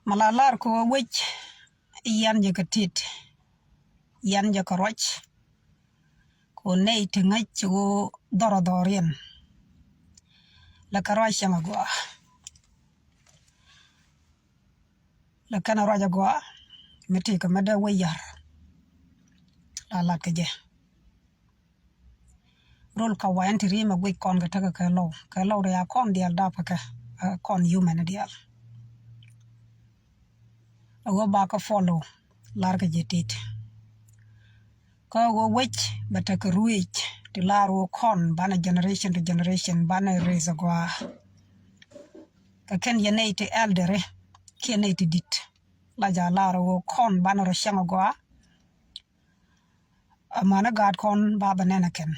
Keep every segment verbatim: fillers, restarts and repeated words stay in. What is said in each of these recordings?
Mɛ la lar kɛ ɣöö wec yian jɛ kɛ tit, yian jɛ kɛ ruac. Kɛ ɣöö nɛy ti ŋäc ɣöö dhɔrɔ dhɔriɛn. Lɛ kɛ ruac cäŋ agɔaa. Lɛ kɛn ruac agɔaa mi ti kɛ mi dee wec yar. La lat kɛ jɛ. Rol ka wa̱i̱n ti ri̱i̱mɛ guic kɔn kɛ tekɛ kɛ lɔw, kɛ lɔw ri a kɔn diaal dap kɛ, kɛ kɔn human diaal. A ɣöö ba kɛ follow lar kɛ jɛ tit. Kä ɣöö wec bɛ tekɛ ruëëc ti lar ɣöö kɔn banɛ generation to generation banɛ raise agɔaa. Kɛ kɛn yɛ nɛy ti elder kiɛ nɛy ti dit la ja lar ɣöö kɔn banɛ rɔ cäŋ agɔaa. Amäni gaat kɔn ba bɛ nɛn ɛ kɛn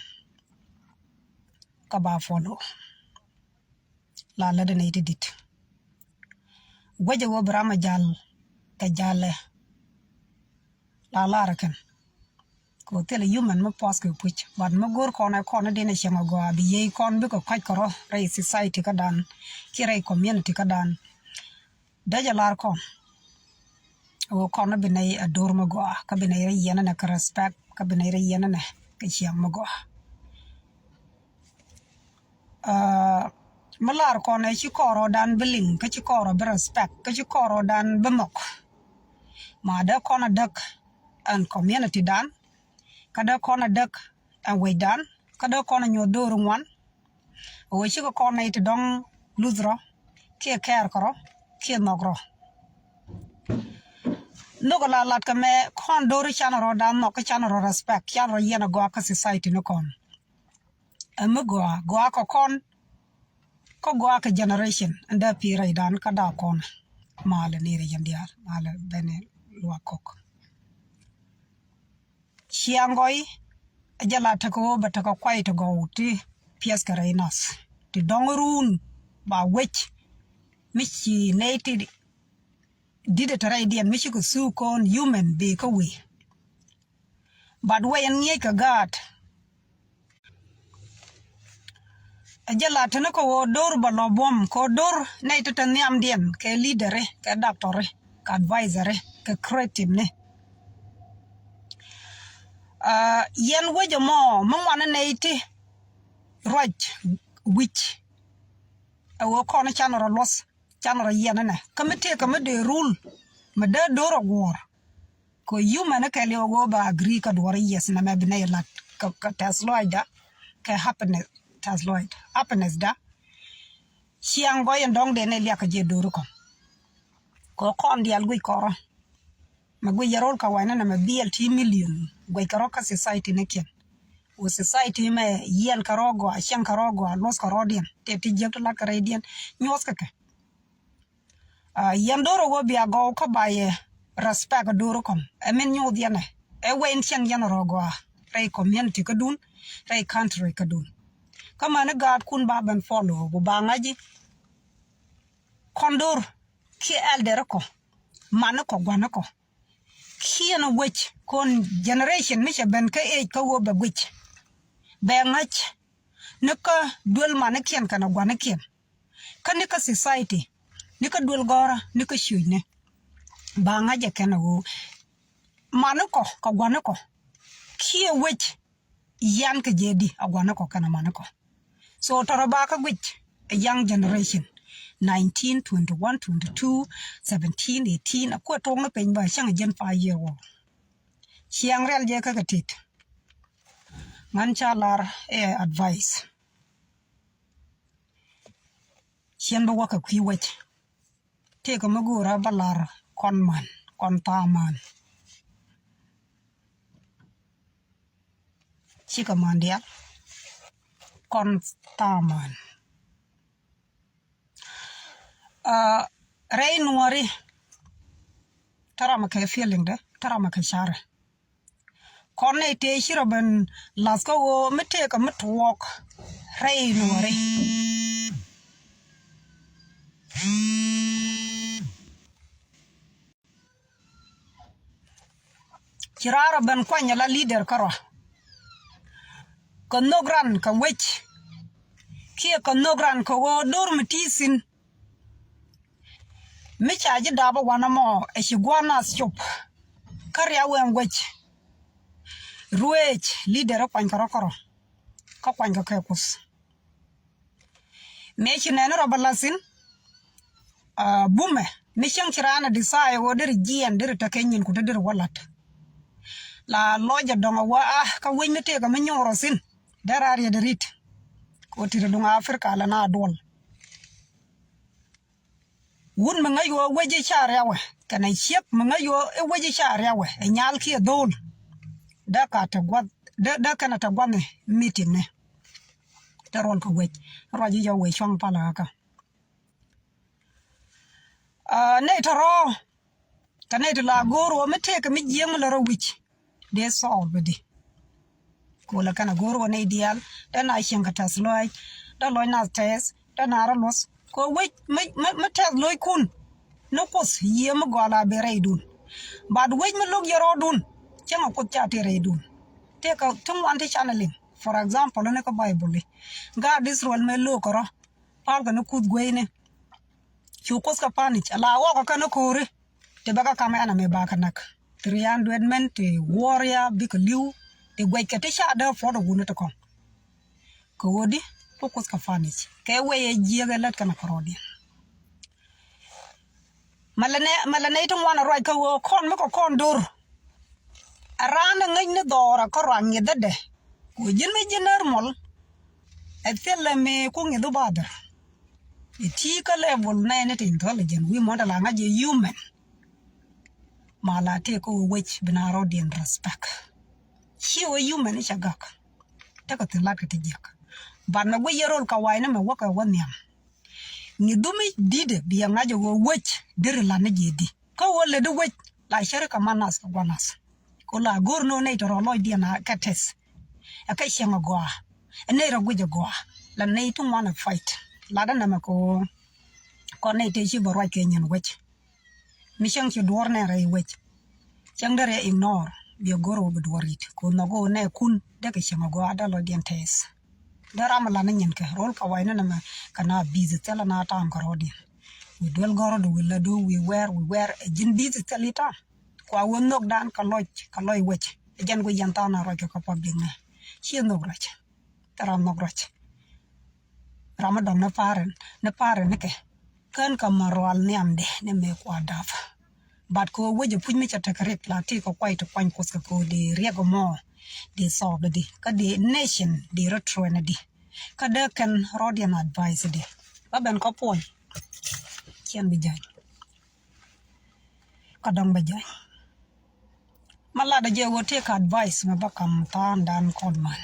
kä ba follow. La lätdɛ nɛy ti dit. Guecɛ ɣöö bi ram ɛ jal kɛ jalɛ. La lar ɛ kɛn kɛ ɣöö thilɛ human mi puɔth kɛ puc, but mi go̱r kɔn ɛ kɔn ni din ɛ cieŋ agɔaa bi yiey kɔn bikɛ kɔc kɛ rɔ rɛy society kädan kiɛ rɛy community kädan. Dee jɛ lar kɔn ɣöö kɔn bi nɛy a do̱r mi gɔaa, kä bi nɛy rɔ yiɛn ɛnɛ kɛ respect, kä bi nɛy rɔ yiɛn ɛnɛ kɛ ciɛŋ mi gɔaa. Aa, mi lar kɔn ɛ ci kɔn rɔɔdan bi liŋ, kä ci kɔn rɔ bi respect, kä ci kɔn rɔɔdan bi mɔk. Ma dee kɔn a däk ɛn community dan, kä dee kɔn a däk ɛn wecdan, kä dee kɔn a nyuɔth do̱r ŋuan. Ɣöö cikɛ kɔn nɛy ti dɔ̱ŋ luth rɔ kiɛ kɛɛr kɛ rɔ kiɛ nhɔk rɔ. Nhök la lat kɛ mɛ kɔn do̱r can rɔ dan nhɔk kä can rɔ respect, can rɔ yiɛn a gɔaa kä society ni kɔn. Ɛ mi gɔaa, gɔaa kɛ kɔn kä gɔaa kɛ generation ɛn dee pi̱i̱ rɛy dan kä daa kɔn. Malɛ ni rɛy yɛn diaal, malɛ bɛn luak kɔk. Ciaŋ gɔy ɛ jɛ la tekɛ ɣöö bɛ tekɛ kuay ti gɔw ti piɛth kɛ rɛy nath ti dɔŋ run ba wec mi ci nɛy ti di̱t ɛ te rɛydiɛn mi cikɛ thuk kɔn human bee kä wee. But wee ɛn ŋi̱eec kɛ gaat. Ɛ jɛ la teni kɛ ɣöö do̱r bɛ lɔ buɔ̱m kɛ ɣöö do̱r nɛy ti te nhiamdiɛn kɛ leader-i kɛ doctor-i kɛ advisor-i kɛ creative-ni. Aa, yɛn wec ɛmɔ mi ŋuan nɛy ti ruac wi̱c. Ɛ ɣöö kɔn canɛ rɔ luɔth, canɛ rɔ yiɛn ɛnɛ kä mi tëëkɛ mi dee rul mi dee do̱r ɛ guɔ̱ɔ̱r. Kɛ human ni kɛɛliw a ɣöö ba agree kä duɔ̱ɔ̱r yes nɛmɛ bi nɛy lat kɛ, kɛ tɛth lɔaacda kɛ happiness, tɛth lɔaacda, happiness da. Ciaŋ gɔy in dɔ̱ŋ dee nɛy liak kɛ jɛ do̱ri kɔn. Kɛ kɔn diaal guic kɔrɔ. Mɛ guic yɛ rol kɛ wa̱i̱ ni nɛmɛ biɛl ti million guic kɛ rɔ kä society ni kiɛn. Wä society mɛ yiɛl kɛ rɔ gɔaa, ciaŋ kɛ rɔ gɔaa, luɔth kɛ rɔ diɛn. Tëë ti jiäk ti lat kɛ rɛy diɛn. Nyuɔth kɛ kɛ. Aa, yɛn do̱r ɛ ɣöö bia gɔw kä ba yɛ respect do̱r kɔn. Ɛ min nyoth yɛn ɛ. Ɛ wee in cieŋ yɛn rɔ gɔaa rɛy community kädun, rɛy country kädun. Kä mäni gaatkun ba ben follow gu ba ŋa̱ci. Kɔn do̱r kiɛ elder kɔ, mani kɔ, gua̱ni kɔ. Kiɛn wec kɔn generation mi cɛ ben kä age kä ɣöö bɛ guic. Bɛ ŋa̱c ni kä duel manikiɛn kɛnɛ gua̱nikiɛn. Kä ni kä society, ni kä duel gɔ̱rä, ni kä ciöcni. Ba ŋa̱c ɛ kɛn ɛ ɣöö manikɔ kɛ gua̱nikɔ kiɛ wec yan kɛ jɛ di ɛ gua̱nikɔ kɛnɛ manikɔ. So tɔrɔ ba kä guic ɛ young generation, nineteen, twenty-one, twenty-two, seventeen, eighteen, ɛ kuɛ tuɔk ni piny ba cäŋ ɛ jɛn five year old. Ciaŋ rial jɛ kä kɛ tit. Ŋän ca lar ɛ advice. Cien bi wäkɛ kui̱ wec. Tëëkɛ mi go̱o̱rä bä lar kɔn man, kɔn thaman. Cikɛ man diaal kɔn thaman. Aa, rɛy nuɔri tɛ ram kɛ feeling dɛ, tɛ ram kɛ carɛ. Kɔn nɛy tëë ci rɔ ben lath kä ɣöö mi tëëkɛ mi tuɔɔk rɛy nuɔri. Ci raar ɔ ben kuany ala leader kärɔa. Kɛ nhök ran kɛ wec kiɛ kɛ nhök ran kɛ ɣöö do̱r mi ti̱i̱ thi̱n. Mi ca ji̱ dap ɛ wanɛ mɔ ɛ ci gua̱n nath cop. Kä riaw ɛn guec. Ruëëc leader ɛ kuany kɛ rɔ kärɔ. Kä kuany kɛ kɛ Kuoth. Mëë ci nɛn rɔ bä la̱th thi̱n. Bumɛ mi cäŋ ci raan ɛ decide ɣöö deri jiɛɛn deri tekɛ nyin ku te deri wä la̱t. La lɔcɛ dɔ̱ŋ ɛ wä a kä wec mi tëëkɛ mi nyuur ɔ thi̱n. Dee raan riet ɛ ri̱t. Kɛ ɣöö ti̱t ɛ duŋ Africa lɛ na duɔl. Wut mi ŋäc ɣöö wec i̱ ca riawɛ kɛnɛ ciek mi ŋäc ɣöö i̱ wec i̱ ca riawɛ ɛ nyal kiɛ dho̱o̱l. Dee ka te gua̱th dee kɛnɛ te gua̱th ni meeting ni. Te ruɔl kɛ wec ruac i̱ jɔw wec cua̱ŋ palä kä. Nɛy tɔ̱rɔ̱ kɛ nɛy ti la go̱o̱r ɣöö mi tëëkɛ mi jiääk mi lɛ rɔ wi̱c. Dee thɔɔk bɛ di. Kolɛ kɛn a go̱o̱r wä nɛy diaal dee na cieŋ kɛ tɛth lɔc dee lɔc na tɛth dee na rɔ luɔth kɛ wec mi tɛth lɔckun. Ni Kuoth yiëë mi gɔal a ben rɛydun. But wec mi lo̱k yɛ rɔɔdun cieŋ a Kuoth ca tëë rɛydun. Tëëkɛ ti ŋuan ti canɛ liŋ. For example ni kä Bible i̱ gaat Israel mëë lo̱o̱k kɛ rɔ. Palkɛ ni kuth gueyni. Cu Kuoth kɛ punish ala ɣɔɔkɛ kɛn ko̱ri. Ti bɛ kä kam enemy ba kɛ näk. Three hundred men ti warrior bikɛ li̱w. Ti guɛckɛ ti ca dee puɔt ɛ wuni ti kɔŋ. Kɛ ɣöö di ti Kuoth kɛ punish kɛ wee ɛ jiäk ɛ lät kɛn kɛ rɔɔdiɛn. Malɛ nɛy ti ŋuan ɛ ruac kä ɣöö kɔn mi kɛ kɔn do̱r. Ɛ raan ɛ ŋäc ni dhɔɔrä kä ruac ŋi̱thädɛ. Ku ji̱n mi ji̱ närmɔl ɛ thilɛ mi ku ŋi̱thu bather. Ɛ ti kä level nɛy ni ti intelligent wi̱i̱ muɔ̱ndɛ la ŋa̱c ɛ human. Ma la tëë kä wec bi na rɔɔdiɛn respect. Ci wä human i̱ cɛ gak. Tekɛ thi̱n latkɛ ti jiäk. But mɛ guic yɛ rol ka wa̱i̱ni mɛ wäkɛ wä nhiam. Ŋi̱thu mi di̱tɛ bi ɛ ŋa̱c ɛ wä wec deri la̱t ni jiɛ di. Kä ɣöö lät i̱ wec la cäri kɛ man nath kɛ gua̱n nath. Kɛ ɣöö la go̱r ni ɣöö nɛy tɔ̱ rɔ lɔcdiɛn a kɛ tɛth. Ɛ kɛ cieŋ a gɔaa. Ɛ nɛy rɔ guic a gɔaa. La nɛy ti ŋuan a fight. Latdä nɛmɛ kɛ ɣöö kɔn nɛy tëë ci bɛ ruac kɛ nyin wec. Mi cäŋ ci duɔ̱ɔ̱r nɛn rɛy wec. Cäŋ derɛ ignore biɛ go̱r ɣöö bi duɔ̱ɔ̱r rit kɛ ɣöö nhɔk ɣöö nɛɛkun dee kɛ cieŋ a gɔaa a dee lɔcdiɛn tɛth. Dee ram mi lat ni nyin kɛ ro̱l ka wac ni nɛmɛ kɛ na busy thilɛ na ta̱a̱m kɛ rɔ̱diɛn. Wi̱i̱ duel gɔ̱rä du wi̱i̱ ladu wi̱i̱ wɛɛr wi̱i̱ wɛɛr ɛ ji̱n busy thil i̱ ta̱a̱m. Kua wä nhökdan kɛ lɔc kɛ lɔc wec ɛ jɛn guic yɛn tha̱a̱ŋ na ruac kɛ kɛ public ni. Ciɛ nhök ruac. Thil ram nhök ruac. Ram mi dɔ̱ŋ ni pa̱a̱r ni pa̱a̱r ni kɛ kän kɛ ma rual nhiamdɛ ni mëë kua dap. But kɛ ɣöö wec ɛ puc mi cɛ tekɛ rik la ti kɛ kuay ti kuany Kuoth kɛ kɛ ɣöö dee riɛk ɛmɔ dee thɔɔk di kä dee nation dee rɔ train di. Kä dee kɛn rɔɔdiɛn advice di bä ben kä puɔ̱ny. Ciɛn bi jany. Kä dɔ̱ŋ bɛ jany. Ma latdä jɛ wä tëëk advice mɛ bä kam tha̱a̱ŋdan kɔn man.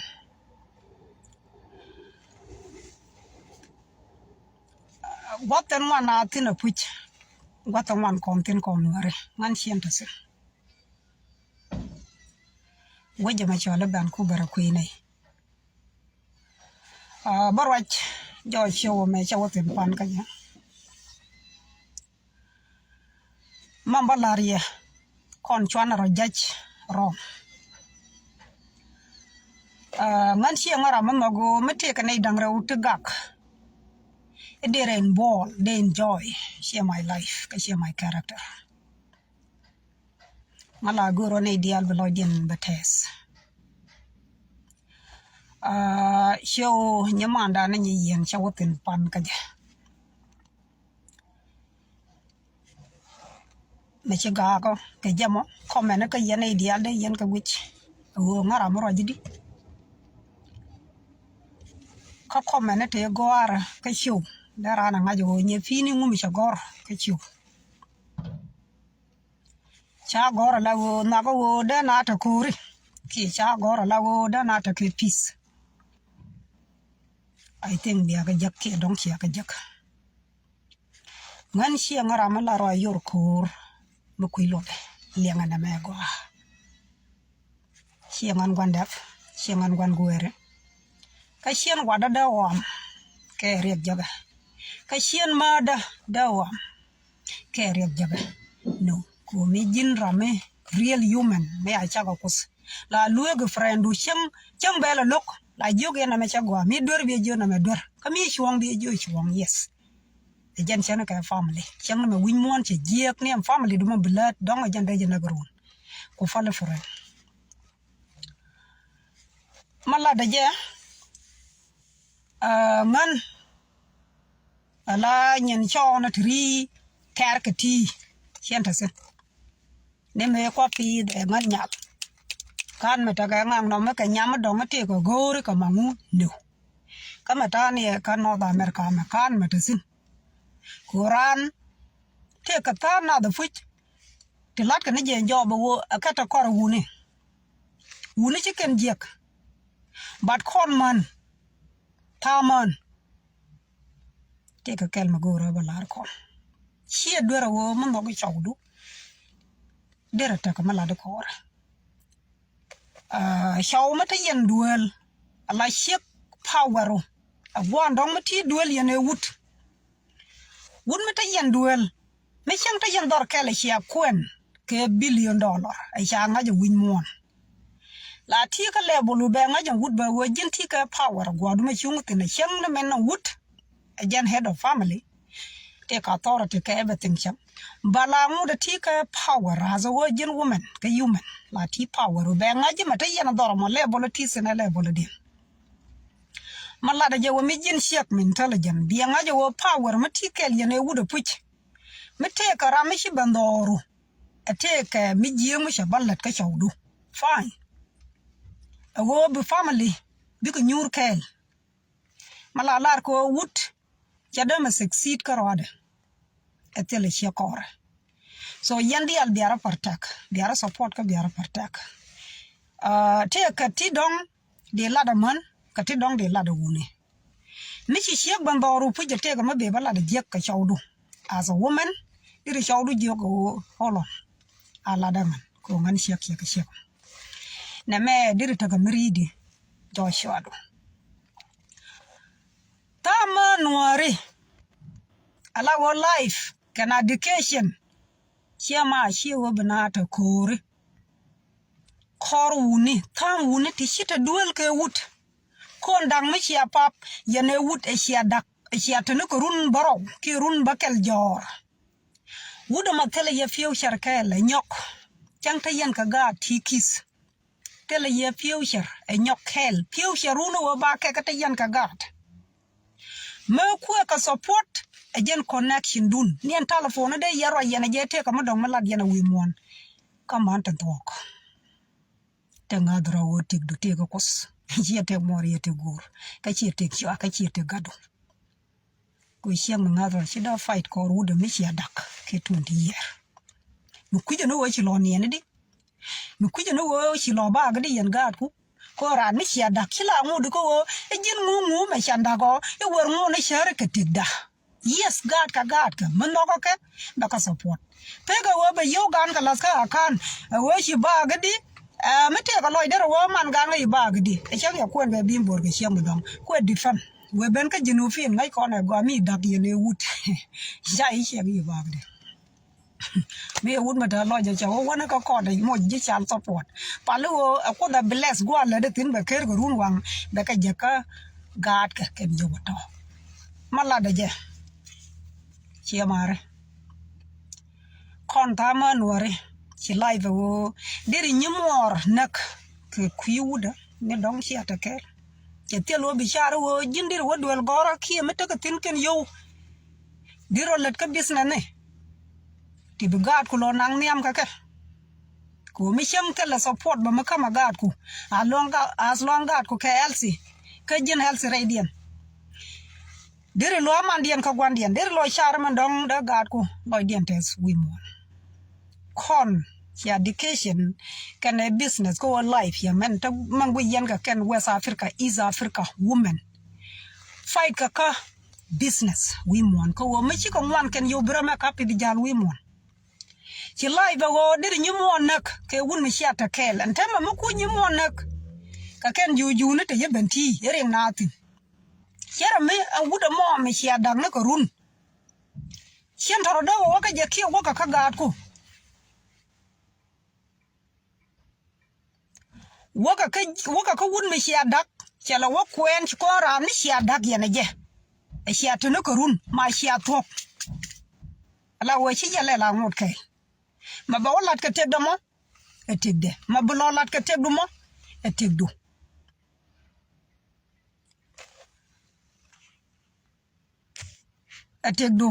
Gua̱th ɛn wan a thi̱n a puc. Gua̱th ɛn wan kɔn thi̱n kɔn wääri ŋän ciɛn te thi̱n. Wecä mɛ cɔal i̱ Vancouver a kui̱ nɛy. Bä ruac jɔɔc ciɛ wä mɛ cɛ wä thi̱n pan kä jɛ. Mam bä la̱r yɛ kɔn cuanɛ rɔ jac rɔm. Ŋän ciɛ ŋä ram mi nhɔk ɣöö mi tëëkɛ nɛy da̱ŋ rɛw ti gak. I̱ dee rɛ in buɔɔl dee in joy ciɛ my life kä ciɛ my character. Ŋä la go̱o̱r rɔ nɛy diaal bi lɔcdiɛn bɛ tɛth. Ciɛ ɣöö nyimandan ni nyi yiɛn cɛ wä thi̱n pan kä jɛ. Mɛ ci gaakɔ kɛ jɛ mɔ kɔmɛn kä yɛn i̱ diaal dee yɛn kɛ guic. Ɣöö ŋa̱ ram mi ruac ji̱ di. Kä kɔmɛn i̱ tëë gɔaarä kä ciw dee raan a ŋa̱c ɣöö nyɛ pi̱i̱ni ŋumi cɛ gɔ̱r kä ciw. Ca gɔ̱r ala ɣöö nhakɔ ɣöö dee na te ko̱ri kiɛ ca gɔ̱r ala ɣöö dee na te kɛ pi̱th. I think bia kɛ jek kiɛ dɔ̱ŋ cia kɛ jek. Ŋän ciɛ ŋä ram mi la rɔ a yor ko̱o̱r mi kui̱ luɔtdɛ liɛŋɛ nɛmɛ gɔaa. Ciɛ ŋän gua̱n dɛp ciɛ ŋän gua̱n gueeri. Kä ciɛn watdä dee ɣɔam kɛ riɛk jäkɛ. Kä ciɛn määtdä dee ɣɔam kɛ riɛk jäkɛ. No ko̱o̱mi ji̱n ram mi real human mi a cakɔ Kuoth. La lueek friend du cäŋ cäŋ bɛl a lo̱k la jiök yɛn nɛmɛ cä gɔaa mi duer bi a jiök nɛmɛ duer kä mi cuɔ̱ɔ̱ŋ bi a jiök cuɔ̱ɔ̱ŋ yes. Ɛ jɛn cɛn kɛ family. Cäŋ ni mɛ wi̱c muɔ̱ɔ̱n cɛ jiɛk ni ɛn family du mɛ bi läät dɔ̱ŋ ɛ jɛn dee jɛ näk run. Ku fali furɛ. Ma latdä jɛ, ah, ŋän ala nyin cɔɔnä ti ri kɛɛr kɛ ti ciɛn te thi̱n. Ni mëë kua̱ pi̱i̱th ɛ ŋän nyal. Ka̱n mɛ tekɛ ŋaŋ nɔmɛ kɛ nyam mi dɔ̱ŋ mi tëëkɛ go̱o̱ri kɛ maŋu niw. Kä mɛ ta̱a̱ ni ɛ kä North America mɛ ka̱n mɛ te thi̱n. Ku raan tëëkɛ tha̱a̱ŋ nath ɛ puc. Ti la̱tkɛ ni jɛ jɔɔp ɛ ɣöö ɛ kɛ te kɔr ɛ wuni. Wuni ci kɛn jiɛk. But kɔn män. Tha̱a̱ŋ män. Tëëkɛ kɛl mi go̱o̱rä bä la̱r kɔn. Ciɛ duer a ɣöö mi nhɔk i̱ cɔwdu. Derɛ tekɛ mi lat i̱ kɔɔrɛ. Ah, cɔw mi te yɛn duel. Ala ciek power ru. A gua̱a̱n dɔ̱ŋ mi ti duel yɛn ɛ wut. Wut mi te yɛn duel. Mi cäŋ te yɛn dhɔr kɛl cia kuɛn kɛ billion dollar. Ɛ ca ŋa̱c ɛ wi̱c muɔ̱ɔ̱n. La ti kä level bɛ ŋa̱c ɛn wut bɛ ɣöö ji̱n ti kɛ power gua̱du mɛ cuŋ thi̱n ɛ cäŋ ni mɛn ɛn wut. Ɛ jɛn head of family. Tëëkɛ authority kɛ everything cäŋ. Ba la ŋut ɛ ti kɛ power as a ɣöö ji̱n women kɛ human. La ti power bɛ ŋa̱c ji̱ mɛ te yɛn dhɔr mɔ level ti thi̱n ɛ level diɛn. Ma latdä jɛ wä mi ji̱n ciek mi intelligent. Biɛ ŋa̱c ɛ wä power mi ti kɛl yɛn ɛ wut ɛ puc. Mi tëëkɛ ram mi ci ben dhɔru. Ɛ tëëkɛ mi jiääk mi cɛ bä lät kä cɔwdu. Fine. Ɛ ɣöö bi family bikɛ nyuur kɛɛl. Ma la lar kɛ ɣöö wut cɛ dee mɛ succeed kä rɔɔdɛ. Ɛ thilɛ ciɛ kɔrɛ. So yɛn diaal biarä protect, biarä support kä biarä protect. Ah, tëëkɛ ti dɔ̱ŋ di lat amän kɛ ti dɔ̱ŋ di lat awuni. Mi ci ciek bä dhɔru puc jɛ tëëkɛ mi bɛ bä lat jiäk kɛ cɔwdu. As a woman, diri cɔwdu jiök ɣöö hold on. A lat amän kɛ ɣöö ŋän ciek ciek ciek. Nɛ mɛ diri tekɛ mi ri̱i̱di jɔc cuadu. Tha̱a̱ŋ män nuääri. Ala ɣöö life kɛnɛ education. Ciɛ ma ciɛ ɣöö bi na te ko̱o̱ri. Kɔr wuni, tha̱a̱ŋ wuni ti ci te duel kɛ wut. Kɔn da̱ŋ mi cia pap, yɛn ɛ wut ɛ cia da̱k, ɛ cia te ni kɛ run bärɔw, ki run bä kɛl jɔɔr. Wut ɛmɔ thilɛ yɛ future kɛɛl ɛ nyɔk. Cäŋ te yɛn kɛ gaat ti ki̱th. Thilɛ yɛ future ɛ nyɔk kɛɛl. Future run ɛ wä ba kɛ kä te yɛn kɛ gaat. Mëë kuɛ kɛ support ɛ jɛn connection dun. Ni ɛn telephone dee yɛ ruac yɛn ɛ jɛ tëëkɛ mi dɔ̱ŋ mi lat yɛn ɛ wi̱i̱ muɔ̱ɔ̱n. Kä man te thuɔ̱k. Te ŋa̱th rɔ ɣöö tëkdu tëëkɛ Kuoth. Ciɛ tëëk muɔɔr yɛ tëëk guur. Kä ciɛ tëëk cua, kä ciɛ tëëk gatdu. Ku ciɛŋ mi ŋa̱th rɔ ci dɔ̱ fight kɔɔr wut ɛ mi cia da̱k kɛ twenty year. Mi kui̱cä ni ɣöö ci lɔ niɛn di. Mi kui̱cä ni ɣöö ci lɔ baak di yɛn gaatku. Kɔɔr raan mi cia da̱k ci la ŋut di kä ɣöö i̱ ji̱n ŋu ŋu mɛ can da̱k ɔ i̱ wär ŋu ni cäri kɛ tëkda. Yes, gaat kä gaat kä mi nhɔkä kɛ bɛ kä support. Pekɛ ɣöö bɛ yio̱w gaan kä lath kä akan ɛ ɣöö ci baak di. Ɛ mi tëëkɛ lɔcdɛ rɛ ɣöö man gaan kä ci baak di ɛ cäŋ yɛ kuɛn bɛ bi̱i̱n bo̱o̱r kɛ ciɛŋ mi dɔ̱ŋ kuɛ defend. Wee ben kä Junubin ŋäc kɔn ɛ gɔaa mi da̱k yɛn ɛ wut. Ca i̱ ciɛ bi bakdɛ. Mi ɛ wut mi te lɔc ɛ cɛ wä wänä kä kɔn ɛ moc ji̱ child support. Pali ɣöö ɛ Kuoth ɛ bless gua̱a̱ lätdɛ thi̱n bɛ ker kɛ run waŋ bɛ kɛ jɛ kä gaatkɛ kɛn jɛ wä tɔ. Ma latdɛ jɛ. Ciɛ marɛ. Kɔn tha̱a̱ŋ män nuääri ci life ɛ ɣöö deri nyimuɔɔr näk kɛ kui̱ wutdä ni dɔ̱ŋ cia te kɛɛl. Cɛ thil wä bi car ɣöö ji̱n deri wä duel gɔ̱rä kiɛ mi tekɛ thi̱n kɛn yio̱w. Deri rɔ lät kä business ni ti bi gaatku lɔ naŋ nhiam kɛ kɛ. Kɛ ɣöö mi cäŋ thilɛ support bä mi kämɛ gaatku. As long ga-, as long gaatku kɛ healthy kä ji̱n healthy rɛydiɛn. Deri luɔ̱ɔ̱ mandiɛn kä gua̱ndiɛn deri luɔ̱ɔ̱ car mɛn dɔ̱ŋ dee gaatku lɔcdiɛn tɛth wi̱i̱ muɔ̱ɔ̱n. Kɔn ci education kɛnɛ business kä wä life yɛ mɛn te mɛn guic yɛn kɛ kɛn West Africa, East Africa women. Fight kɛ kä business wi̱i̱ muɔ̱ɔ̱n kä wä mi cikɛ ŋuan kɛn yio̱w bi rɛ mɛ ka pith jal wi̱i̱ muɔ̱ɔ̱n. Ci life ɛ ɣöö deri nyimuɔɔn näk kɛ wut mi cia te kɛɛl ɛn täämɛ mi kuc nyimuɔɔn näk. Kɛ kɛn juujuni te yɛ ben ti ɛ riŋ na thi̱n. Cɛ rɛ mi ɛ wut ɛmɔ mi cia da̱k ni kɛ run. Cien tɔrɔ dee wä wä kä jɛ kiɛ wä kɛ kä gaatku. Wäkä kä, wäkä kä wut mi cia da̱k cɛ lɛ wä kuɛɛn ci kɔn raam ni cia da̱k yɛn ɛ jɛ. Ɛ cia te ni kɛ run ma cia thuɔ̱k. Ala wee ci yɛlɛ la ŋot kɛɛl. Ma bɛ wä lat kɛ tëkdɛ mɔ ɛ tëkdɛ, ma bi lɔ lat kɛ tëkdu mɔ ɛ tëkdu. Ɛ tëkdu.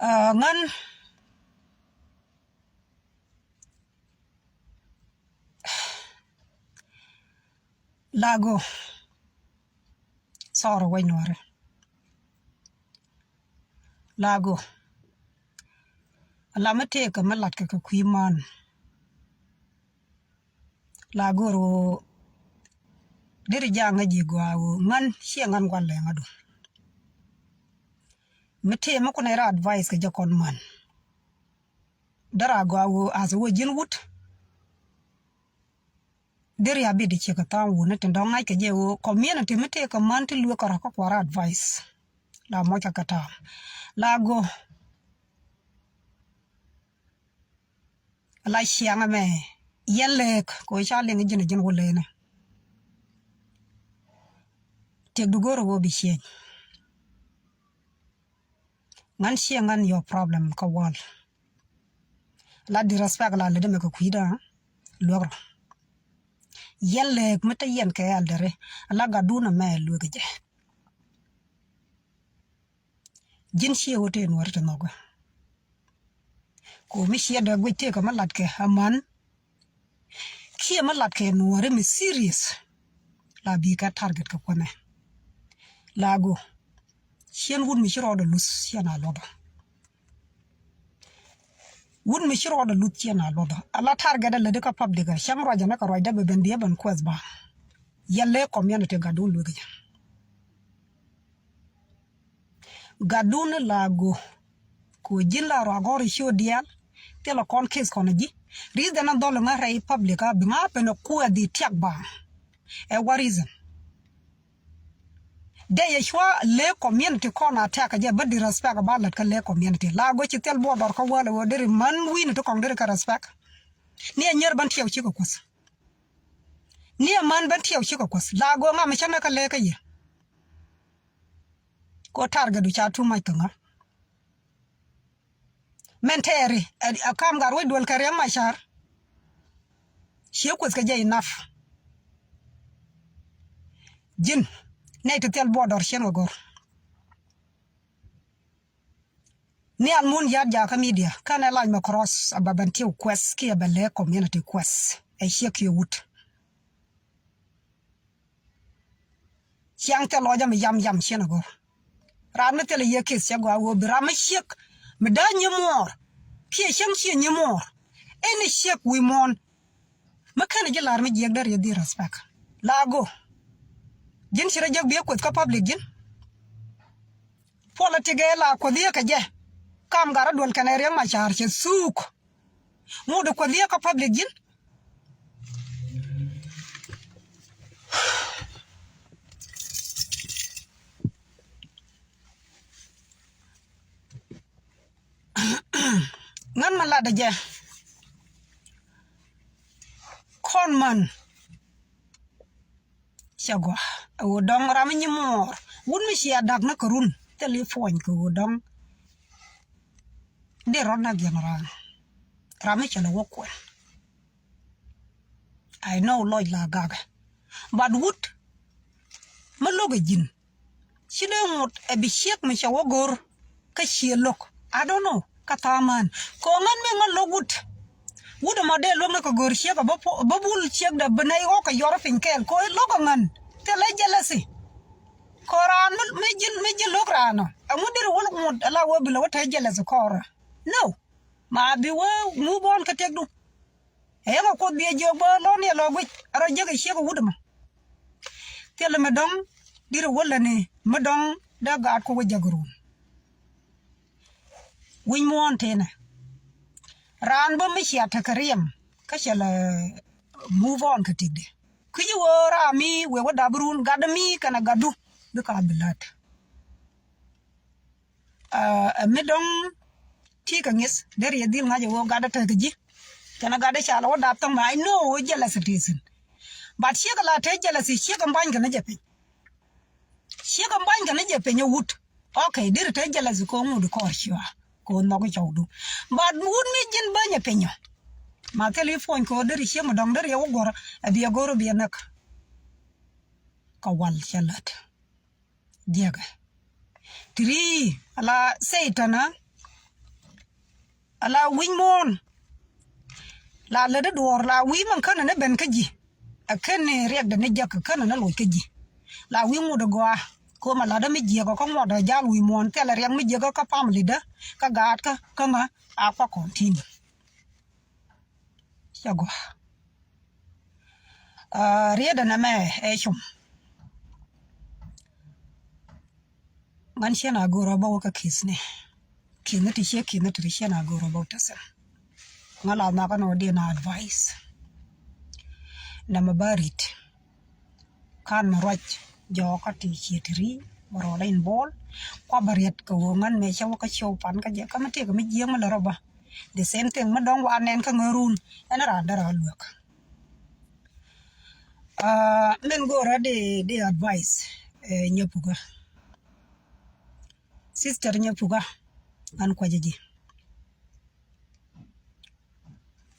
Aa, ŋän Lago. Sorry wec Nuäri. Lago. Ala mi tëëkɛ mi latkɛ kɛ kui̱ man. Lago ro. Deri ja̱ ŋäc ji̱ gɔaa ɣöö ŋän ciɛ ŋän gua̱l lɛŋädu. Mi tëë mi kunɛ rɔ advice kɛ jɛ kɔn man. Dera gɔaa ɣöö as wä ji̱n wut. Deri a bit i̱ ciek kä tha̱a̱ŋ wuni tin dɔ̱ŋ ŋa̱c kɛ jɛ ɣöö community mi tëëkɛ män ti lueek kärɔ̱ kä kua̱r advice. La moc kä kä ta̱a̱m. Lago. La ciaŋ ɛmɛ. Yɛn lɛɛk kɛ ɣöö ca liŋ ji̱n ji̱n wä leenä. Tëkdu go̱o̱r ɣöö bi cieny. Ŋän ciɛ ŋän your problem kä wäl. La disrespect la lät ɛmɛ kɛ kui̱dä luäk rɔ. Yɛn lɛɛk mi te yɛn kɛ ɛldɛri la gatdun ɛmɛ luäk jɛ. Ji̱n ciɛ wä tëë Nuäri ti nhɔkä. Ko mi ciɛ dee guic tëëkɛ mi latkɛ aman. Kiɛ mi latkɛ Nuäri mi serious. La bi kɛ target kɛ kuämɛ. Lago. Ciɛn wut mi ci rɔɔdɛ luth ciɛn a luɔthɔ. Wut mi ci rɔɔdɛ luth ciɛn a luɔthɔ. Ala target a lätdi kä public a cäŋ ruacä ni kɛ ruacdä bɛ ben diɛ ben kuɛth ba. Yɛn lɛ community gatdun luth kɛ jɛ. Gatdun ni Lago. Ko ji̱n la ruak gɔ̱r i̱ ciö diaal. Thilɛ kɔn case kɔn ji̱. Reason an dhɔl ŋa̱ rɛy public a bi ŋa̱ pen a kuɛ dhi tiak ba. Ɛ what reason? Dee yɛ cua lëë community kɔn a tɛk kɛ jɛ bä di respect ba lät kä lëë community. Lago ci thil buɔt dɔr kä wäl ɛ wä deri män wi̱i̱ni ti kɔŋ deri kɛ respect. Ni ɛ nyier bän tiɛw cikɛ kuäth. Ni ɛ män bän tiɛw cikɛ kuäth. Lago ŋa mi cä nɛ kä lëë kä yɛ. Ko target du ca too much kɛ ŋa. Mɛn tɛɛri ɛ kam gat wec duel kɛ Riɛk Macar. Ciɛ kueth kɛ jɛ enough. Ji̱n nɛy ti thil buɔt dɔr ciɛn kɛ gɔr. Ni almun ya̱t jakä media kɛnɛ lac mɛ cross a bɛ ben tiw kueth kiɛ bɛ lɛ community kueth ɛ ciɛ kiɛ wut. Ciaŋ thil lɔcä mi yam yam ciɛn agɔr. Ram ni thil a yiëë case cɛ gɔaa wee bi ram mi ciek mi da̱a̱ nyimuɔɔr kiɛ cäŋ ciɛ nyimuɔɔr. Ɛn ni ciek wi̱i̱ muɔ̱ɔ̱n. Mi kɛn ji̱ la̱r mi jiɛk dee rieth di respect. Lago. Ji̱n ci rɔ jek bi ɛ kueth kä public ji̱n. Puɔl a tikɛ la kueth yɛ kɛ jɛ. Kam gat rɔ duel kɛn ɛ Riɛk Macar cɛ thuuk. Ŋut ɛ kueth yɛ kä public ji̱n. Ŋän mi latdä jɛ kɔn män. Cɛ gɔaa ɛ ɣöö dɔ̱ŋ ram mi nyimuɔɔr wut mi cia dak ni kɛ run thil i̱ puɔ̱ny kɛ ɣöö dɔ̱ŋ. Dee rɔ̱t na giɛn raan ram mi cɛ lɛ wä kuɛn. I know lɔc la gakɛ. But wut mi lo̱kɛ ji̱n ci dee ŋot ɛ bi ciek mi cɛ wä go̱r kä ciɛ lo̱k. I don't know kä tha̱a̱ŋ män kɛ ɣöö ŋän mi ŋän lo̱k wut. Wut ɛmɔ dee lo̱k ni kɛ go̱r ciek ɛ bä bul ciek dɛ bi nɛy ɣɔk kɛ yɔr piny kɛɛl kɛ ɣöö lo̱k ɛ ŋän thilɛ jealousy. Kɛ ɣöö raan mi ji̱n mi ji̱n lo̱k raan ɔ ɛŋu deri wä ŋot ala wä bi lɛ wä te jealousy kɔɔrä. No. Ma bi wä move on kä tëkdu. Ɛ yɛn kɛ kuoth biɛ jiök bä lɔn yɛ lɔ guic a rɔ jiäk ɛ ciek ɛ wut ɛmɔ. Thilɛ mi dɔ̱ŋ di̱t ɛ wä lätni mi dɔ̱ŋ dee gaat kɛ wä jäk run. Wi̱c muɔ̱ɔ̱n tënɛ raan bä mi cia tekɛ riɛm kä cɛ lɛ move on kɛ tikdi. Kui̱ci wä ram mi wëë wä dap run gatdä mi kɛnɛ gatdu bikɛ a bi lät. Ɛ mi dɔ̱ŋ ti kɛ ŋi̱th dee riɛ dhil ŋa̱c ɛ ɣöö gat ɛ tekɛ ji̱. Kɛn a gat dee ca lɛ wä dap thäŋ mɛ, I know wä jealousy ti thi̱n. But ciek a la te jealousy, ciek a buany kɛ ni jɛ piny. Ciek a buany kɛ ni jɛ piny a wut. Okay, deri te jealousy kɛ ŋut kɔr cua kɛ nhɔk cɔwdu. But wut mi ji̱n bänyɛ piny ɔ, ma thil i̱ puɔ̱ny kɛ deri ciek mi dɔŋ deri yɛ wä guɔr a biɛ go̱r a biɛ näk. Kɛ wal cɛ lät. Jiɛkɛ. Tiri, ala Satan a, ala wi̱c muɔ̱ɔ̱n. La lätdä duɔ̱ɔ̱r, la wi̱i̱ min känɛ ni ben kä ji̱. Ɛ kän ni riɛkdɛ ni jek, ɛ känɛ ni loc kä ji̱. La wi̱i̱ ŋut ɛ gɔaa. Ko̱o̱m ɛ latdä mi jiɛk ɛ kä ŋuɔt ɛ jal wi̱i̱ muɔ̱ɔ̱n, thilɛ riɛk mi jiɛk kä family dä, kä gaatkä, kä ŋä, a kua continue. Cɛ gɔaa. Aa, rietdɛ nɛmɛ ɛ cum. Ŋän ciɛn a go̱o̱r ɔ bä wä kä ki̱thni. Ki̱thni ti ciɛ ki̱thni ti ciɛn a go̱o̱r ɔ bä wä tɛthɛn. Ŋän la nhɔakä ni wä diɛn a advice. Nɛmɛ bä rit. Kan mɛ ruac jɔɔkä ti ciɛ ti ri mɛ rɔɔdä in bɔɔl. Kua bä riɛt kɛ wä ŋän mɛ cɛ wä kä ciɛw pan kä jɛ kä mi tëëk mi jiɛk mi lɛ rɔ bä. The same thing mi dɔ̱ŋ wa nɛn kä ŋärun ɛn raan dära luäk. Aa, min go̱o̱rä di, di advice, eh, Nyapukä. Sister Nyapukä, an kuacä ji̱.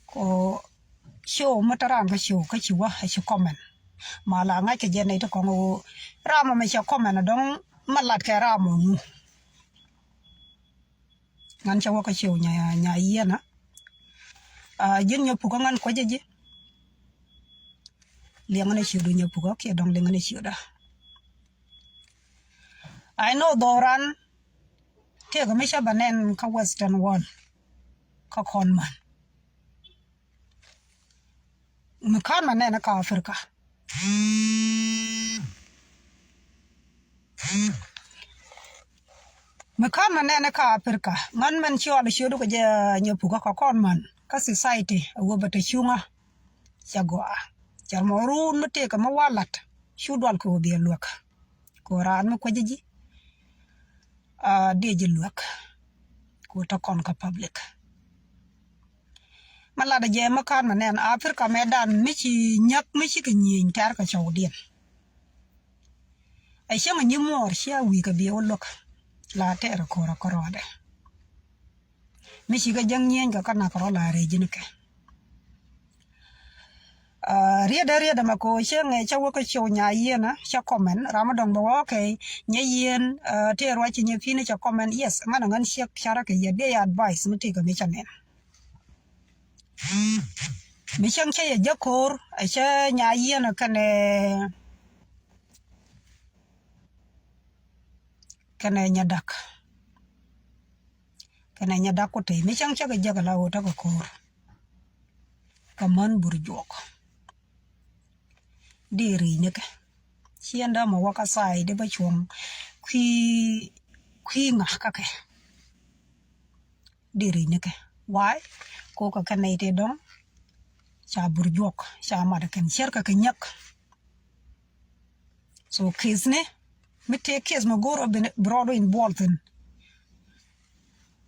Ko show mi te ran kä show kä ci wä, ci comment. Ma la ŋa̱c kɛ jɛ nɛy ti kɔŋ ɣöö ram mɛ cɛ comment dɔ̱ŋ ma lat kɛ ram mɔ ŋu. Ŋän cä wä kä ciw nya, nya yiɛnä. Aa, ji̱n Nyapukä ŋän kuäcä ji̱. Liɛŋä ni ciwdu Nyapukä kiɛ dɔ̱ŋ liŋä ni ciwdä. I know dhɔran tëëkɛ mi cä bɛ nɛn kä Western world kä kɔn man. Mi ka̱n ma nɛnɛ kä Africa. Mi ka̱n ma nɛnɛ kä Africa. Ŋän mɛn ci ɣɔl ciötdu kɛ jɛ Nyapukä kä kɔn man kä society a wä bɛ te cuŋä. Cɛ gɔaa. Cɛ mɔ ruun mi tëëkɛ mi walat. Cu dual kɛ wä biɛ luäk. Kɛ wä raan mi kuecä ji̱. Aa, diɛ ji̱ luäk. Kɛ wä te kɔn kä public. Ma latdä jɛ ma ka̱n ma nɛn Africa mɛ dan mi ci nyäk mi ci kɛ nyieny tɛr kɛ cɔwdiɛn. Ɛ cäŋ a nyi muɔɔr cia wi̱i̱ kɛ biɛ wä luäk. La tɛr kɛ ko̱r a kärɔɔdɛ. Mi ci kɛ jäŋ nyieny kɛ kä nak rɔ la rɛy ji̱n kɛ. Aa, rietdä rietdä mɛ ko cäŋ ɛ cä wä kä cɔw nya yienä cä comment ram mi dɔ̱ŋ bɛ wä okay. Nyɛ yien, aa, tëë ruac ci nyɛ pi̱n cä comment. Yes, ŋän a ŋän ciek carä kɛ yɛ dee advice mi tëëkɛ mi cä nɛn. Mi cäŋ cä yɛ jɛ ko̱o̱r ɛ cä nya yienä kɛnɛ, kɛnɛ Nyadak. Kɛnɛ Nyadak ku tey mi cäŋ cä kɛ jɛ kɛ la ɣöö tekɛ ko̱o̱r. Kɛ män Burjuɔk. Di ri̱i̱nikɛ. Ciɛndä mɛ wä kä thaay di bä cuɔ̱ŋ kui̱, kui̱ ŋa̱ kä kɛ. Di ri̱i̱nikɛ. Why? Kokɛ kɛ nɛy tëë dɔ̱ŋ. Ca Burjuɔk ca mat kɛn cärkɛ kɛ nyäk. So case ni mi tëë case mɛ go̱o̱r ɔ bi rɔɔd ɔ involve thi̱n.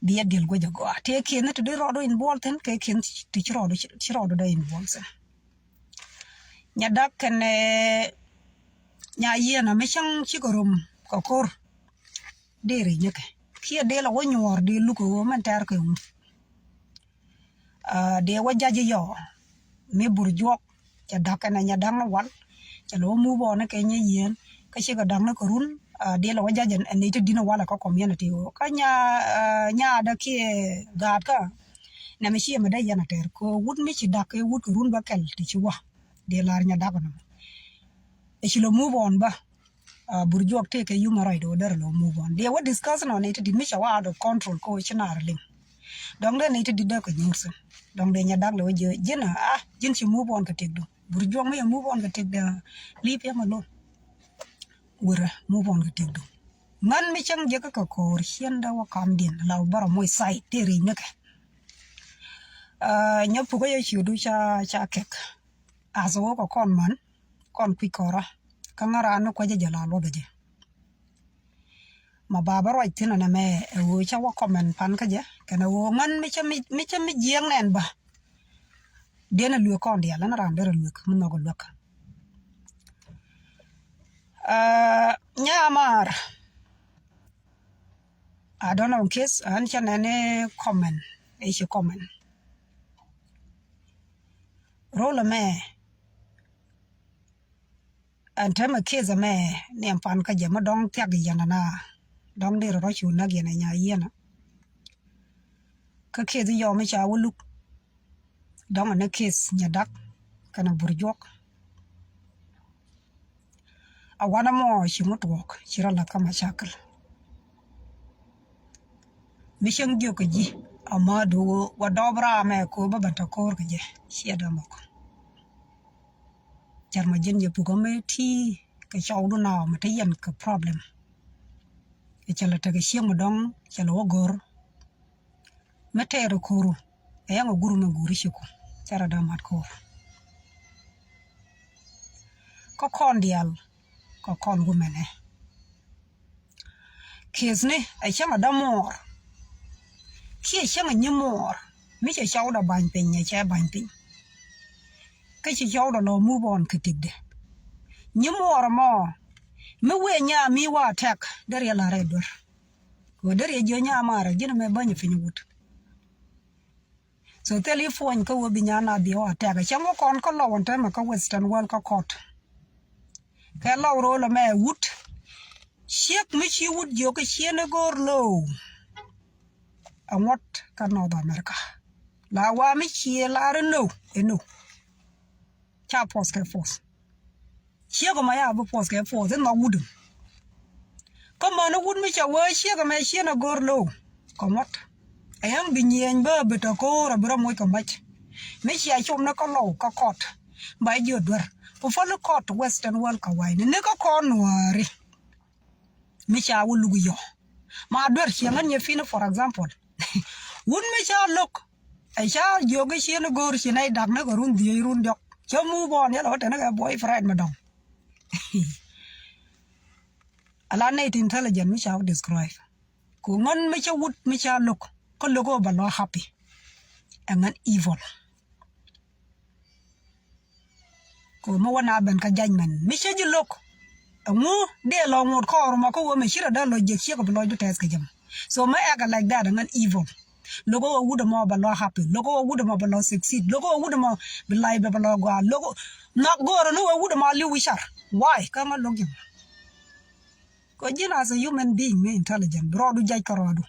Bi a diɛl guec a gɔaa tëë case ni ti di rɔɔd ɔ involve thi̱n kɛ case ti ci rɔɔd, ci rɔɔd ɔ dee involve thi̱n. Nyadak kɛnɛ nya yiëënä mi cäŋ cikɛ rom kɛ ko̱r. Dee ri̱c ni kɛ kiɛ dee la wä nyuɔɔr dee luk ɛ ɣöö mɛn tɛ̈r kɛ ŋu. Aa, dee wä jac i̱ yɔ mi Burjuɔk cɛ da̱k kɛnɛ Nyadak ni wal. Cɛ lɛ wä move on kɛ nyɛ yieen kä cikɛ da̱k ni kɛ run. Aa, dee la wä jac ɛ nɛy ti di̱n ɛ wal ɛ kä community ɣöö kä nya, aa, nyaadä kiɛ gaatkä. Nɛmɛ ci ɛmɛ dee yɛn a tɛr kɛ wut mi ci da̱k kɛ wut kɛ run bä kɛl ti ci wä. Dee lar Nyadak nɔmɔ ɛ ci lɛ move on bä. Aa, Burjuɔk tëëkɛ human right ɣöö derɛ lɛ wä move on. Dee wä discuss nɔ nɛy ti di̱t mi cɛ wä out of control kä ɣöö ci naar liŋ. Dɔ̱ŋ dee nɛy ti di̱t dee kɛ nyuur thi̱n. Dɔ̱ŋ dee Nyadak lɛ wä ji̱n a, ah, ji̱n ci move on kɛ tëkdu. Burjuɔk mi cɛ move on kɛ tëkdu, leave him alone. Wurɛ move on kɛ tëkdu. Ŋän mi cäŋ jiäkä kɛ ko̱o̱r ciɛndä wä kamdiɛn la wä bärɛ moc thaay tëë ri̱c nikɛ. Aa, nyɛ pukä yɛ ciötdu ca, ca kɛk. Ath wä kɛ kɔn man kɔn kui̱c kɔrä kä ŋa̱ raan ni kuecä jɛ la luɔthä jɛ. Ma ba bä ruac thi̱n ɛnɛ mɛ ɛ ɣöö cä wä comment pan kä jɛ kɛnɛ ɣöö ŋän mi cä mi, mi cä mi jiɛɛŋ nɛn bä. Diɛn a luek kɔn diaal, ɛn raan derɛ luek mi nhɔk a luek. Ah, nyamaar. I don't know in case ɛn cɛ nɛn ni comment, i̱ ci comment. Rol ɛmɛ ɛn täämɛ case ɛmɛ ni ɛn pan kä jɛ mi dɔ̱ŋ thiak yɛn ɛna dɔ̱ŋ di rɔ rɔ cu näk yɛn ɛ nya yiɛn ɛ. Kä case yɔm mi ca wä luk dɔ̱ŋ ɛn case nyɛ dak kɛnɛ bur juɔk. A wanɛ mɔ ci ŋut tuɔɔk ci rɔ lath kä macakil. Mi cäŋ jiök kɛ ji̱ a ma duuk wa dɔɔp raamɛ ko bä bɛ tɔ ko̱o̱r kɛ jɛ ciɛ dɔmɔk. Car ma ji̱n jɛ puk kä mi ti kɛ cɔwdu na ɔ mi te yɛn kɛ problem. Kɛ cɛ lɛ tekɛ cieŋ mi dɔ̱ŋ cɛ lɛ wä go̱r. Mi tɛɛr ko̱ru ɛ yaŋ a guru mɛ guri ciku cɛ rɛ damat ko̱r. Kä kɔn diaal kä kɔn wumɛnɛ. Kiɛthni ɛ cäŋ a däm muɔɔr kiɛ cäŋ a nyi muɔɔr mi cɛ cɔwdɛ ba̱ny piny ɛ cɛ ba̱ny piny. Kä ci cɔwdɛ lɔ move on kɛ tikdɛ. Nyi muɔɔr ɛmɔ mi wëë nya mi wa attack dee riɛ la̱rɛ duer. Kɛ wä dee riɛ jiö nya marɛ ji̱n ɛmɛ bäny piny wut. So thil i̱ puɔ̱ny kä wä bi nyan a biɛ wä attack cäŋ wä kɔn kä lɔw ɛn täämɛ kä Western world kä court. Kɛ lɔw rol ɛmɛ wut ciek mi ci wut jiök kä cieen i̱ go̱o̱r lo̱w. Ɛŋuɔ̱t kä North America la wa mi cie lar i̱ no i̱ no. Ca puɔth kɛ puɔth. Ciek ɛmɔ ya bi puɔth kɛ puɔth i̱ nhɔk wut ɛm. Kä mäni wut mi cɛ wee ciek ɛmɛ cieen a go̱o̱r lo̱w kɛ ŋuɔ̱t. Ɛ yäŋ bi nyieny bä bi tɔ ko̱o̱r a bi rɔ moc kɛ mac. Mi cia com ni kä lɔw kä court ba jiö duer. Pu päli court Western world kä wa̱i̱ni ni kä court nuääri. Mi ca wä luk yɔ ma duer cieŋ ɣän nyɛ pi̱n, for example wut mi ca lo̱k. Ɛ ca jiök i̱ cien i̱ go̱o̱r ci nɛy dak ni kɛ run dhieec run diɔ̱k cä move on yɛlɛ wä tɛn kɛ boyfriend mi dɔ̱ŋ. Ala nɛy ti intelligent mi ca wä describe. Ku ŋän mi cä wut mi ca lo̱k kä lo̱k ɣä bɛ lɔ happy. Ɛ ŋän evil. Kɛ ɣöö mi wä na ben kä judgment mi cä ji̱ lo̱k. Ɛŋu dee lɔ ŋot kɔɔr mɔ kä ɣöö mɛ ci rɔ dee lɔc jiɛk ciek bi lɔcdu tɛth kɛ jɛ mɔ. So mɛ ɛkɛ like that ɛ ŋän evil. Lo̱k ɣöö wut ɛmɔ bɛ lɔ happy, lo̱k ɣöö wut ɛmɔ bɛ lɔ succeed, lo̱k ɣöö wut ɛmɔ bi life bɛ bɛ lɔ gɔaa, lo̱k nhɔk go̱o̱rä ni ɣöö wut ɛmɔ a li̱w i̱ car. Why? Kä ŋän lo̱k ji̱ mɔ. Kɛ ji̱n as a human being mi intelligent bi rɔɔdu jac kä rɔɔdu.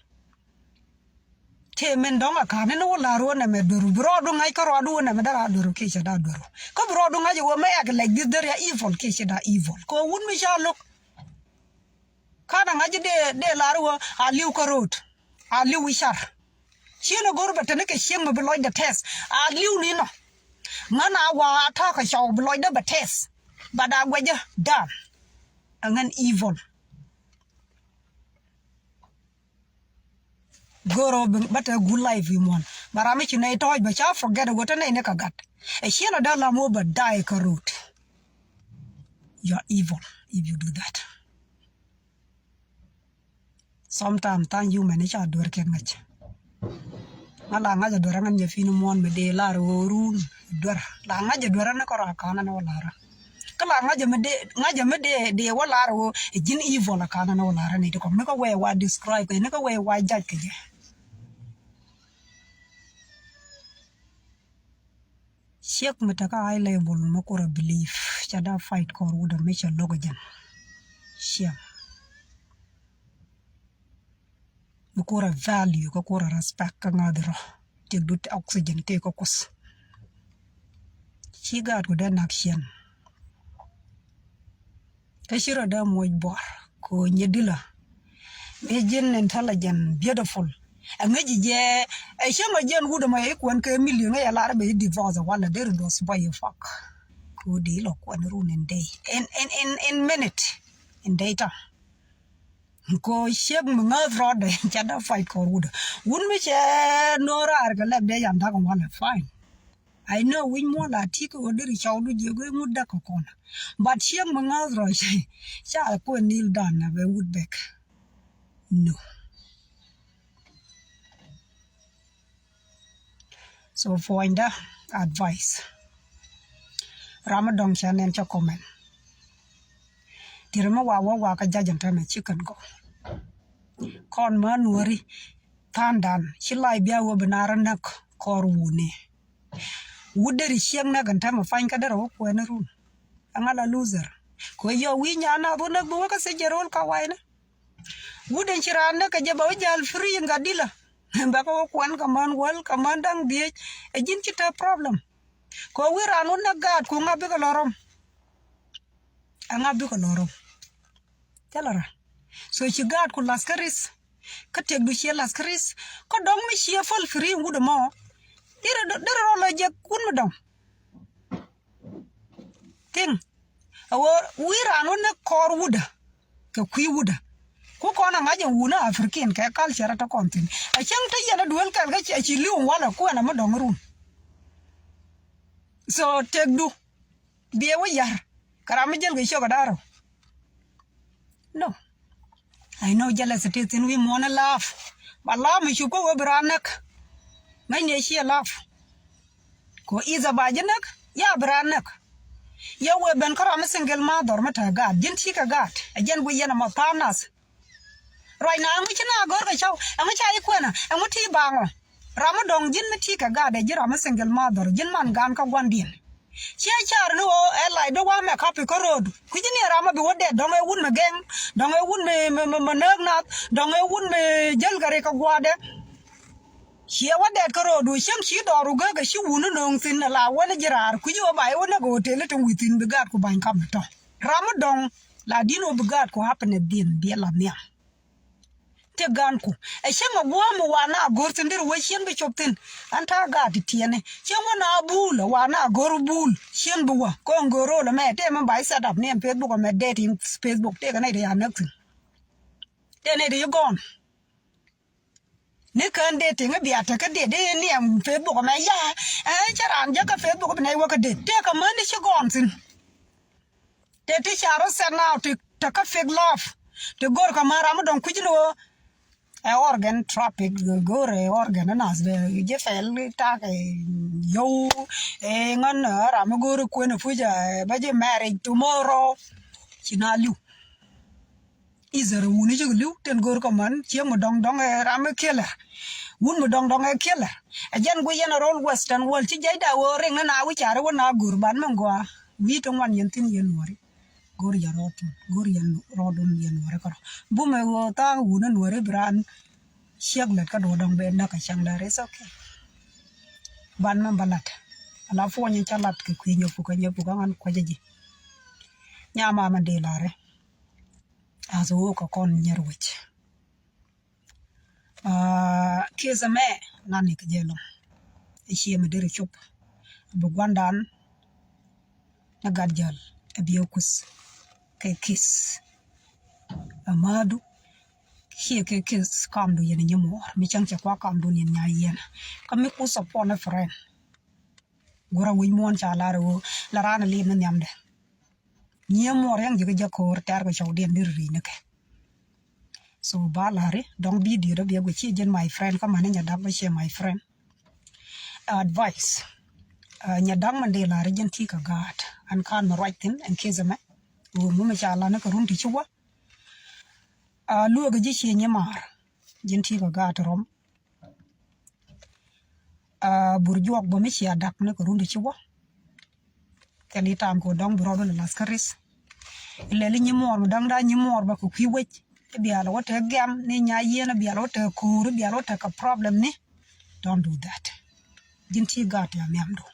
Tëë min dɔ̱ŋ a ka̱n ni wä la̱r wä nɛmɛ dueru bi rɔɔdu ŋa̱c kä rɔɔdu wä nɛmɛ dee raa dueru kiɛ cɛ daa dueru. Kä bi rɔɔdu ŋa̱c wä mɛ ɛk lɛc dhieth dee ria evil kiɛ cɛ daa evil kɛ wä wut mi ca lo̱k. Ka̱n a ŋa̱c dee dee la̱r wä a li̱w kä ro̱o̱t a li̱w i̱ car. Cien a go̱r bɛ teni kɛ cieŋ mɛ bi lɔcdɛ tɛth a li̱w ni nɔ. Ŋän a wa a ta̱a̱ kɛ cɔw bi lɔcdɛ bɛ tɛth. But a guɛcä da̱a̱n. Ɛ ŋän evil. Goro bä te good life i̱ muɔ̱n. Ba ram i̱ ci nɛy tɔ̱ɔ̱c bä ca forget a wä te nɛy ni kä gat. Ɛ ciɛn a dee lam wä bä die kä ro̱o̱t. You are evil if you do that. Sometimes tha̱a̱ŋ human i̱ ca duer kɛ ŋäc. Ŋa la ŋa̱c a duer ŋän nyɛ pi̱n muɔ̱ɔ̱n mi dee lar ɣöö run duer la ŋa̱c a duer ni kɔrɔ a ka̱n ni wä lar. Kä la ŋa̱c a mi dee ŋa̱c a mi dee dee wä lar ɣöö ji̱n evil a ka̱n ni wä lar ni ti kɔm ni kä wee wa describe kɛ ni kä wee wa judge kɛ jɛ. Ciek mi te kä high level mi kur a believe ca da fight kɔr wut a mi ca lo̱k a jɛn. Ciek. Mi kur a value kä kur a respect kä ŋa̱th rɔ. Tiek du oxygen tëë kä kuth. Ci gaat ku dee nak ciɛn. Kä ci rɔ dee muɔc buɔr ko nyɛ dilä. Mi ji̱n intelligent, beautiful. Ɛ ŋäc jɛ ɛ cäŋ ɛ jɛn wut ɛmɔ ɛ kuɛn kɛ million ɛ yɛ lar bɛ i̱ divorce wala deri duɔth bɔy i̱ fuck. Ko di lɔ kuɛn run in day in in in in minute in day ta. Ko ciek mi ŋäth rɔɔdɛ ca dee fight kɔr wut. Wut mi cɛ no̱o̱r raar kɛ lɛp dee yan dak walɛ fine. I know wi̱c muɔ̱ɔ̱n la ti kɛ ɣöö deri cɔwdu jiök i̱ ŋut däk kɛ kɔn. But ciek mi ŋa̱th rɔc ca kuɛ kneel down na bɛ wut bɛk. No. So puɔ̱nydä advice. Ram mi dɔ̱ŋ cä nɛn cä comment. Ti ri mi wa wä wa kä judge ɛn tämɛ ci kɛn gɔw. Kɔn mä nuɔri tha̱a̱ŋdan ci lac bia wä bi naar näk kɔr wuni. Wut deri ciek näk ɛn tämɛ pany kä derɛ wä kuɛn run. Ɛŋa la loser. Kɛ yɔ wi̱i̱ nyan nath wä näk bi wä kä thiec jɛ ro̱l ka wainä. Wut ɛn ci raan näk kɛ jɛ bɛ wä jäl free in gat dilä. Bɛ kɛ wä kuɛn kɛ män wäl kɛ män da̱ŋ dhiec. Ɛ ji̱n ci te problem. Kɛ wi̱i̱ raan wä näk gaat ku ŋa bikɛ lɔ rɔm. Ɛŋa bikɛ lɔ rɔm. Thilɛ ran. So ci gaat ku lath kä risk. Kä tëkdu ciɛ lath kä risk. Kä dɔ̱ŋ mi ciɛ päl free wut ɛmɔ. Derɛ derɛ rɔ lɔ jek wut mi dɔ̱ŋ. Thing. Ɛ ɣöö wi̱i̱ raan wä ni kɔɔr wutdä kɛ kui̱ wutdä. Ku kɔn a ŋa̱c ɛn wun a African kɛ culture ɛ te kɔn thi̱n. Ɛ cäŋ te yɛn a duel kɛl kä ci li̱w walɛ kuɛn a mi dɔ̱ŋ run. So tëkdu. Biɛ wä yar kɛ ram mi jäl kɛ ciök ɛ da̱rä. No. I know jealousy ti thi̱n wi̱i̱ muɔ̱ɔ̱n ɛ laugh. Ba laugh mi cup kä wee bi raan näk. Ŋäcni ɛ ciɛ laugh. Kɛ wee is a ba ji̱ näk ya bi raan näk. Yɛ wee ben kä ram mi single mother mi te gaat ji̱n ti kɛ gaat ɛ jɛn wi̱i̱ yɛn ɛ ma tha̱a̱ŋ nath. Ruacna ɛŋu ci na gɔ̱r kɛ cɔw ɛŋu ca i̱ kuɛnä ɛŋu ti baŋɔ. Ram mi dɔ̱ŋ ji̱n mi ti kɛ gaat ɛ ji̱ ram mi single mother ji̱n man gan kä gua̱ndiɛn. Ciɛ car ni ɣöö ɛ lac dee wa mɛ kapi kä ro̱o̱d kui̱ci ni ɛ ram mi bi wä dɛt dɔ̱ŋ ɛ wun mi gɛŋ dɔ̱ŋ ɛ wun mi mi mi näk nath dɔ̱ŋ ɛ wun mi jäl kɛ rik kɛ gua̱a̱dɛ. Ciɛ wä dɛt kä ro̱o̱d wä cieŋ ci dɔɔr wä gäk ɛ ci wun ni nööŋ thi̱n ɛ la wä ni ji̱ raar kui̱ci wä ba i̱ wä näk ɛ hotel i̱ tin wi̱i̱ thi̱n bi gaat ku ba̱ny kapi tɔ̱. Ram mi dɔ̱ŋ la di̱n wä bi gaat ku happiness diɛn biɛ la nhiam. Tëk ganku ɛ cäŋ ɛ gua̱a̱m ɛ wa na go̱r thi̱n deri wä ciɛn bi cop thi̱n. Ɛn ta̱a̱ gaat ti tiɛni cäŋ wä na buul ɛ wa na go̱r buul ciɛn bi wä kɔn go̱r ro̱l ɛmɛ tëë mi ba i̱ set up ni ɛn Facebook ɛmɛ dating Facebook tëëkɛ nɛy ti ya näk thi̱n. Tëë nɛy ti ci gɔn ni kään dating i̱ bia tekä date i̱ ni ɛn Facebook ɛmɛ ya. Ɛ cä raan jäkä Facebook bi nɛy wä kä date tëëkɛ mäni ci gɔn thi̱n. Te ti ca rɔ sɛt na ti te kä fake love. Ti go̱r kä män ram mi dɔ̱ŋ kui̱c ni ɣöö ɛ organ traffic go̱r ɛ organ ni nath bɛ ji̱ fɛl tak ɛ yɔw ɛ ŋän ram mi go̱r kuën ɛ puc ɛ bä ji̱ marriage tomorrow. Ci na li̱w. Either wuni cik li̱w tin go̱r kä män cieŋ mi dɔ̱ŋ dɔ̱ŋ ɛ ram mi killer. Wun mi dɔ̱ŋ dɔ̱ŋ ɛ killer. Ɛ jɛn guic yɛn ɛ ro̱l western world ci jiɛcda ɣöö riŋ ni na wi̱c carɛ wä na go̱r ban mi gɔaa. Wi̱i̱ ti ŋuan yɛn thi̱n yɛn nuɔ̱ɔ̱ri. Go̱r yɛn rɔɔdun go̱r yɛn rɔɔdun yɛn nuɔ̱ɔ̱ri kärɔ. Bumɛ ɣöö tha̱a̱ŋ wuni nuɔ̱ɔ̱ri bi raan ciek lät kä duɔ̱ɔ̱r dɔ̱ŋ ben näk kä cäŋ lär, it's okay. Ban mi ba lat ala puɔ̱ny ca lat kɛ kui̱ nyɔpu kä nyɔpu kä ŋän kuecä ji̱. Nyama mɛ dee lari. As wok kɛ kɔn nyɛr wec. Aa, kies ɛmɛ ŋa̱n ni kɛ jɛ lɔŋ. Ɛ cie mi deri cop bi gua̱ndan ni gat jäl ɛ biɛ kuth kɛ kies. Ɛ ma̱a̱du cie kɛ kies kamdu yɛn ɛ nyimuɔɔr mi cäŋ cɛ kua kamdu ni nya yɛn. Kä mi kuth ɛ puɔn ɛ friend. Gurɛ wi̱c muɔ̱ɔ̱n ca lar ɛ ɣöö la raan ɛ lit ni nhiamdɛ. Nyiee muɔr yɛn ji̱ kä jɛ ko̱o̱r tɛ̈r kɛ cɔwdiɛn di ri ri̱c ni kɛ. So ba la̱ri dɔ̱ŋ video dɔ biɛ guic ciɛ jɛn my friend kä mani Nyadak bä ciɛ my friend. Advice. Aa, Nyadak mɛn dee la̱ri jɛn ti kɛ gaat ɛn kan mɛ ruac thi̱n ɛn case mɛ. Ɣöö mi mɛ ca la̱ni kɛ run ti ci wä. Aa, lueek ji̱ ciɛ nyimaar jɛn ti kɛ gaat rɔm. Aa, bur juɔk bä mi cia dak ni kɛ run ti ci wä. Thil i̱ tam kɛ dɔ̱ŋ bi rɔɔdu lɛ lath kä risk. Ilɛli nyimuɔɔr mi dɔ̱ŋ da nyimuɔɔr bä kɛ kui̱ wec. I̱ bial wä te gɛm ni nya yieen, i̱ bial wä te ko̱o̱r, i̱ bial wä te kɛ problem ni. Don't do that. Ji̱n ti gaat ya nhiamdu.